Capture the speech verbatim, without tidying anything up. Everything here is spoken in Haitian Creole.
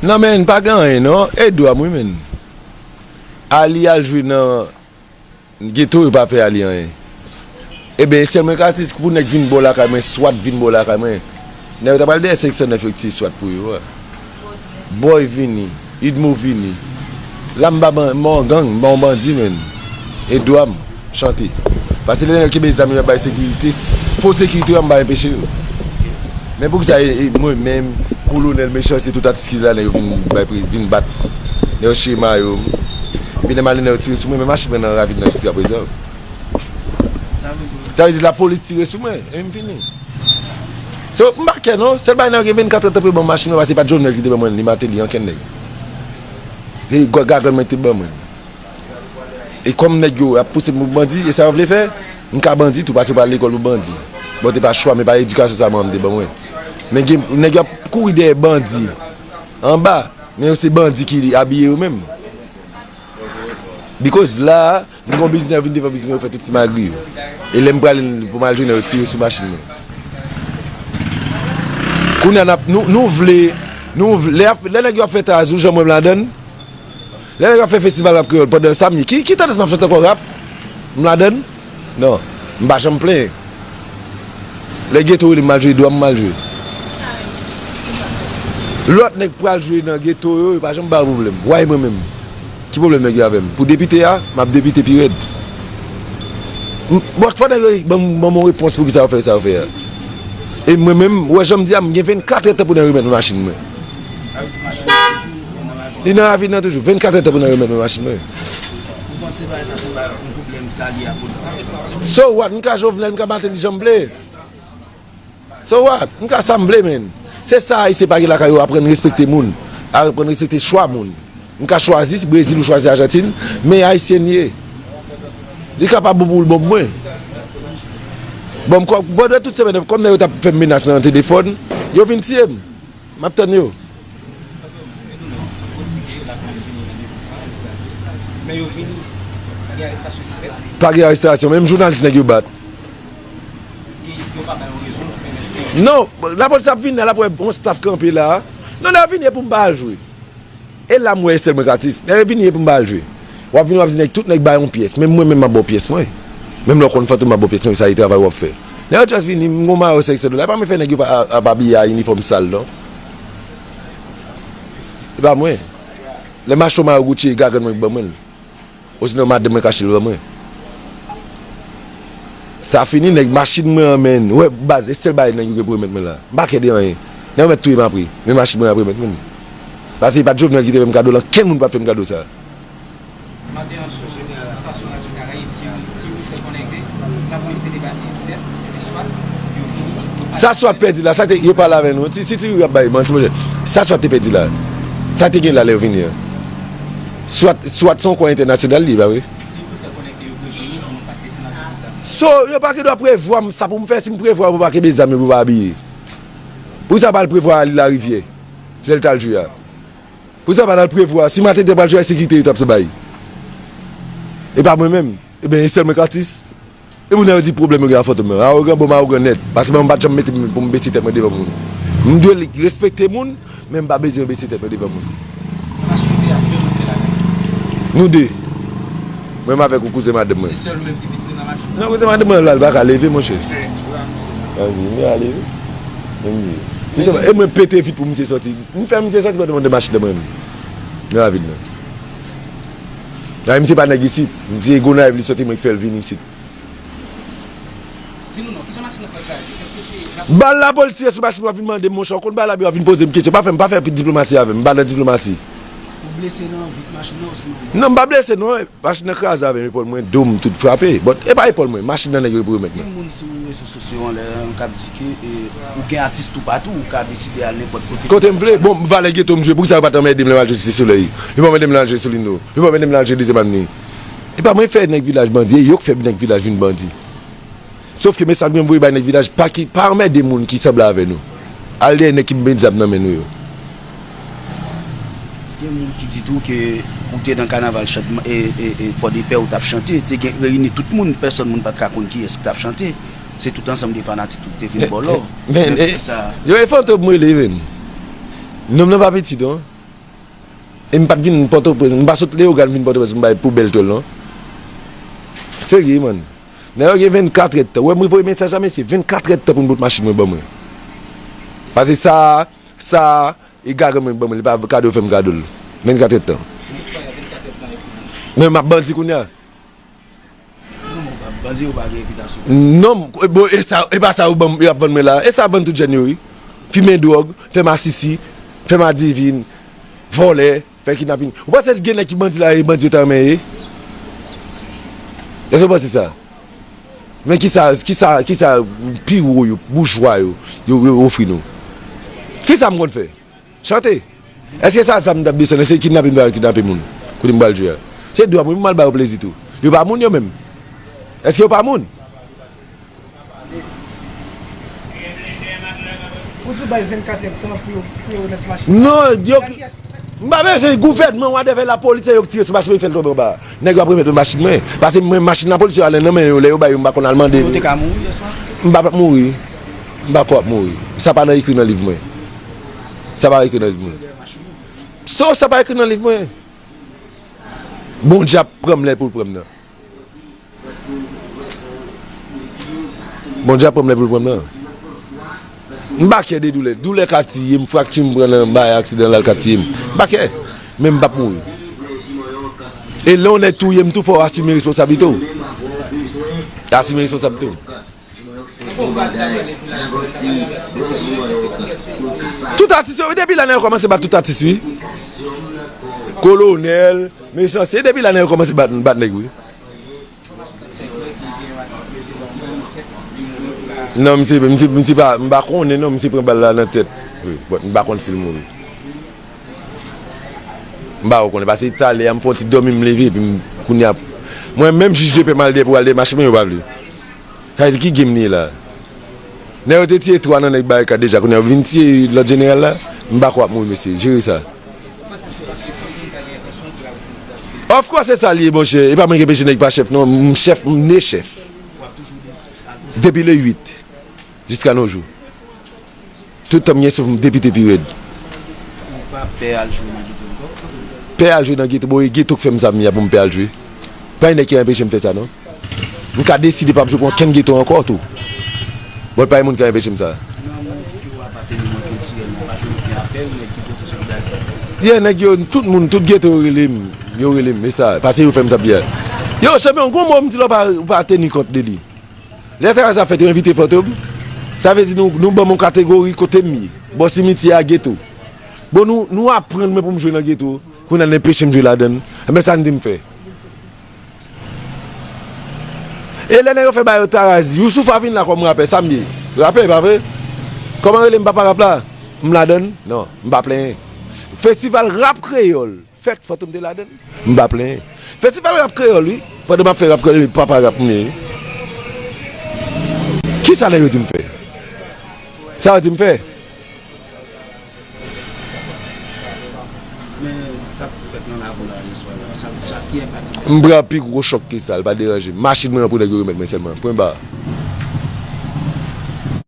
Non, men, pa gen anyen, non. E dwa m, wi, men. Ali al jwe nan geto, yo pa fè Ali anyen. Ebyen, e sèl mwen ka di, pou nèg vin bò lakay mwen, swat vin bò lakay mwen. Nèg yo ta pral dèyè senk san nèf yo ki tiye swat pou yo a. Bòy vini, Idmo vini. La m pa ban-, m pa yon gang, m pa yon bandi, men. E dwa m chante. Paske lè nèg yo kenbe zam yo ap bay sekirite, s-, fo sekirite yo, m pa enpeche yo. Men poukisa e, e mwen menm, Kolonèl Mechanste, tout atis ki la, nèg yo vin bay pri, vin bat. Nèg yo chire mayo m. Epi lè m ale, nèg yo tire sou mwen, men machin mwen nan ravin nan jiskaprezan. Sa vle di lapolis tire sou mwen, e m fini. So, m pa kè non, sèl bagay nan gen vennkat èdtan pou yo ban m machin mwen, paske se pa t Jovenel ki te ban mwen li, Martelly, ankenn nèg. Se gwa-, gagann mwen ki te ban mwen. E kòm nèg yo ap pouse m pou bandi, e sa yo vle fè, m ka bandi tou, paske m pa al lekòl pou bandi. Bon, te pa chwa, men pa edikasyon sa manman m te ban mwen. Men gen nèg yo ap kouri dèyè bandi anba, men yo se bandi ki abiye yo menm. Because la, m gon biznis, nèg yo vin devan biznis mwen, yo fè tout ti magri yo. E lè m prale pou m al jwenn yo, yo tire sou machin mwen. Kounye a n ap, nou, nou vle, nou vle, lè, lè nèg yo ap fè taz, ou janm wè m ladann? Lè nèg yo ap fè festival rap kreyòl pandan samdi, ki, ki tandans m ap chante ankò rap? M ladann? Non, m pa janm plenyen. Lè geto rele m al jwe, dwa m m al jwe. Lòt nèg pral jwe nan geto yo, yo pa janm ba yo pwoblèm. Why mwen menm? Ki pwoblèm nèg yo avè m? Pou depite a, m ap depite pi rèd. M, bon, fò nèg yo ban m, ban m yon repons poukisa yo fè sa yo fè a. E mwen menm, ou wè jan m di a, m gen vennkat èdtan pou nèg remèt mwen machin mwen. Li nan ravin nan toujou. Vennkat èdtan pou nèg remèt mwen machin mwen. Ou panse bagay sa se yon bagay, yon pwoblèm ki ta lye a politik? So what? M ka Jovenel, m ka Martelly jan m vle. So what? M ka sa m vle, men. Se sa Ayisyen pa gen lakay yo, aprann respekte moun, aprann respekte chwa moun. M ka chwazi si Brezil ou chwazi Ajantin, men Ayisyen li ye. Li kapab bon pou l bon pou mwen. Bon, m kò-, bon, tout semèn, kòm nèg yo t ap fè m menas nan telefòn, yo vin tiye m. M ap tann yo. Men yo vini, pa gen arestasyon ki fèt. Pa gen arestasyon, menm jounalis nèg yo bat. Yo pa bay yon rezon pou pèmèt ke... Non, lapolis ap vini la, l ap wè yon staff kanpe la. Non, lè yo vini, e pou m pa al jwe. E la m wè e sèl mwen k atis. Lè yo vini, e pou m pa al jwe. W ap vini, w ap di nèg, tout nèg bay yon pyès. Menm mwen menm, m ap ba w pyès mwen. Menm lè w konn Fantom, m ap ba w pyès mwen, sa e travay w ap fè. Lè yo just vini, m gon mayo senk san dola. E pa mwen fè nèg yo pa, ap abiye a inifòm sal, non. E pa mwen. Lè m achte yon mayo Gucci, e gagann mwen ki ban mwen l. Osinon madanm mwen k achte l ban mwen. Sa fini, nèg, machin mwen an, menn. Ou wè, baz, e sèl bagay nèg yo gen pou remèt mwen la. M pa kè de anyen. Nèg yo mèt touye m apre. Men machin mwen ap remèt mwen. Paske e pa t Jovenel ki te fè m kado l, ankenn moun pa t fè m kado sa. Maten an, sou estasyon Radyo Karayib, Thierry, Thierry fè konnen ke lapolis te debake, sèt, se te swat, yo vini, yo... Sa swat pèdi la, sa te, yo pale avè nou. Si, si Thierry ap bay manti, monchè. Sa swat te pèdi la. Sa te gen la lè yo vini an. Swat, swat se yon kò entènasyonal li ye, pa vre? So, yo pa gen dwa prevwa m sa pou m fè, si m prevwa yo pou pa kenbe zam yo, pou pa abiye. Poukisa yo pa al prevwa Ali Larivyè, lè l t al jwe a? Poukisa yo pa t al prevwa, si Maten te pral jwe a, sekirite yo t ap bay? E pa mwen menm. Ebyen, e sèl mwen k atis. E pou nèg yo di pwoblèm yo gen ak Fantom nan. Awogan, bon, m awogan nèt. Paske mwen, m pa t janm mete m pou m bese tèt mwen devan moun. M dwe respekte moun, men m pa bezwen bese tèt mwen devan moun. Nou de. Mwen menm avèk yon kouzen madanm mwen. Se sèl ou menm ki pi ti nan machin nan? Non, kouzen madanm mwen la, li pa ka leve, monchè. Anvi, m a leve. Men m di. E mwen pete vit pou misye sòti. M fè misye sòti pandan m anndan machin nan mwen menm. Nan ravin nan. Ay, misye pa nèg isit. Misye Gonayiv li sòti, mwen k fè l vin isit. Di nou non, kijan machin nan fè kraze? Èske se lapolis? Bal lapolis tire sou machin, w ap vin mande m, monchè, w konn bal la, w ap vin poze m kesyon. Pa fè m, pa fè diplomasi avè m, m pa nan diplomasi. Ou blese nan vit machin nan osinon? Non, m pa blese non, machin nan kraze avè m, epòl mwen, do m tout frape. But e pa epòl mwen, machin nan nèg yo pou remèt mwen. Gen moun sou rezo sosyo an lè an k ap di ke, e, ou gen atis toupatou, ou ka deside al nenpòt kote. Kote m vle? Bon, valè geto m jwe, poukisa yo pa t anmède m lè m al jwe Site Solèy? Yo pa anmède m lè m al jwe Solino. Yo pa anmède m lè m al jwe Dezyèm Avni. E pa mwen fè nèg vilaj bandi, e yo k fè nèg vilaj vin bandi. Sòf ke mesaj mwen voye bay nèg vilaj, pa ki, pa anmède moun ki sanble avè nou. Al dèyè nèg ki met zam nan men nou yo. Gen moun ki di tou ke ou te nan kanaval chan-, e, e, e, Pòdepè ou t ap chante, te gen reyini tout moun, pèsòn moun pa t ka konn kiyès ki t ap chante. Se tout ansanm de fanatik tou ki te vin ba w love. Men, men, men, e, sa, yo e Fantom m rele, even. Nonm nan pa piti, non. E m pa t vin Pòtoprens, m pa sot Leyogàn vin Pòtoprens pou m bay pou bèl tòl, non. Serye, man. Nèg yo gen vennkatrè tan. Ou wè, mwen voye mesaj la, mesye, vennkatrè tan pou m pot machin mwen ban mwen. Pase sa, sa, e gagan mwen ban mwen, li pa kado, fè m kado l. Vennkatrè tan. Men m ap bandi kounye a. Non, men w pa bandi, ou pa gen repitasyon. Non, bon, e sa, e pa sa yo ban m, y ap vann mwen la. E sa vann tout jèn yo, wi. Fimen dwòg, fè masisi, fè madivin, vòlè, fè kidnapin. Ou panse gen nèg ki bandi la, e bandi yo ta renmen ye? Èske w panse sa? Men kisa, kisa, kisa pi wo yo, boujwa yo, yo, yo ofri nou? Kisa m konn fè? Chante. Èske sa zam m t ap desann? Èske kidnape m pral kidnape moun? Kote m pral jwe a? Se dwa pou m al ba yo plezi tou. Yo pa moun yo menm. Èske yo pa moun? Ou di w bay vennkat èdtan pou yo, pou yo remèt machin nan. Non, yo, m pa bezwen gouvènman, whatever, lapolis, se yo ki tire sou machin mwen, fè l tonbe anba. Nèg yo ap remèt mwen machin mwen. Pase mwen, machin lapolis yo ale nan men yo, lè yo bay yo, m pa konn al mande. Ou te ka mouri yèswa? M pa p ap mouri. M pa kwè ap mouri. Sa pa nan ekri nan liv mwen. Sa pa ekri nan liv mwen. So, sa pa ekri nan liv mwen. Bondye ap pran m lè pou l pran m nan. Bondye ap pran m lè pou l pran m nan. M pa kè de doulè. Doulè ka tiye m, frakti m pran nan bay aksidan la, l ka tiye m. M pa kè. Men m p ap mouri. E lè yon nèg touye m tou, fò w asime responsablite w. Asime responsablite w. Tout atis yo, wi, depi la nèg yo kòmanse bat tout atis, wi. Kolonèl, mechanste, depi la nèg yo kòmanse bat, bat nèg, wi. Non, misye, misye, misye pa, m pa konnen non, misye pran bal la nan tèt. Wi, but m pa konn si l mouri. M pa konnen, paske talè a m fè yon ti dòmi, m leve, epi m, kounye a, mwen menm jij de pè m al dèyè pou al dèyè machin mwen, yo pa vle. Sa vle di ki game li ye la? Nèg yo te tiye twa nan nèg Barikad deja, kounye a yo vin tiye lòt jeneral la? M pa kwè ap mouri, mesye. Jere sa. Of course, se sa l ye, monchè. E pa mwen ki enpeche nèg pa chèf, non. M chèf, m ne chèf. Depi le uit, jiska nos jours. Tout tan m gen souf, m depite pi rèd. Ou pa pè al jwe nan geto ankò? Pè al jwe nan geto, bon, e geto k fè m sa m ye a pou m pè al jwe. Pa gen nèg ki anpeche m fè sa, non. M ka deside pa ap jwe pou okenn geto ankò tou. Bon, pa gen moun ki ka anpeche m sa. Nan moun ki w aparteni nan kiltirèlman, pa jwenn okenn apèl, nèg ki pote solidarite? Yeah, nèg yo, tout moun, tout geto yo rele m. Yo rele m, e sa, paske yo fè m sa byen. Yo, chanpyon, gon mo m di la w pa, w pa teni kont de li. Lè travay sa fèt, yo envite Fantom. Sa vle di nou, nou ban m yon kategori kote m ye. Bò simityè a, geto. Bon, nou, nou aprann mwen pou m jwe nan geto. Kounye a, n enpeche m jwe ladan l. Enben, sa n di m fè? E lè nèg yo fè ba yo Tarazi, Youssouf a vin la kòm rapè, sa m ye? Rapè, pa vre? Kòman rele m papa rap la? M ladan l? Non, m pa plenyen. Festival rap kreyòl. Fèt Fantom te ladan l. M pa plenyen. Festival rap kreyòl, wi. Pandan m ap fè rap kreyòl, papa rap m ye, wi. Kisa nèg yo di m fè? Sa yo di m fè? Men sa k fèt nan lakou la yèswa la, sa, sa ki enpak li fè? M pran pi gwo chòk ke sa, l pa deranje m. Machin mwen an pou nèg yo remèt mwen sèlman. Pwen ba.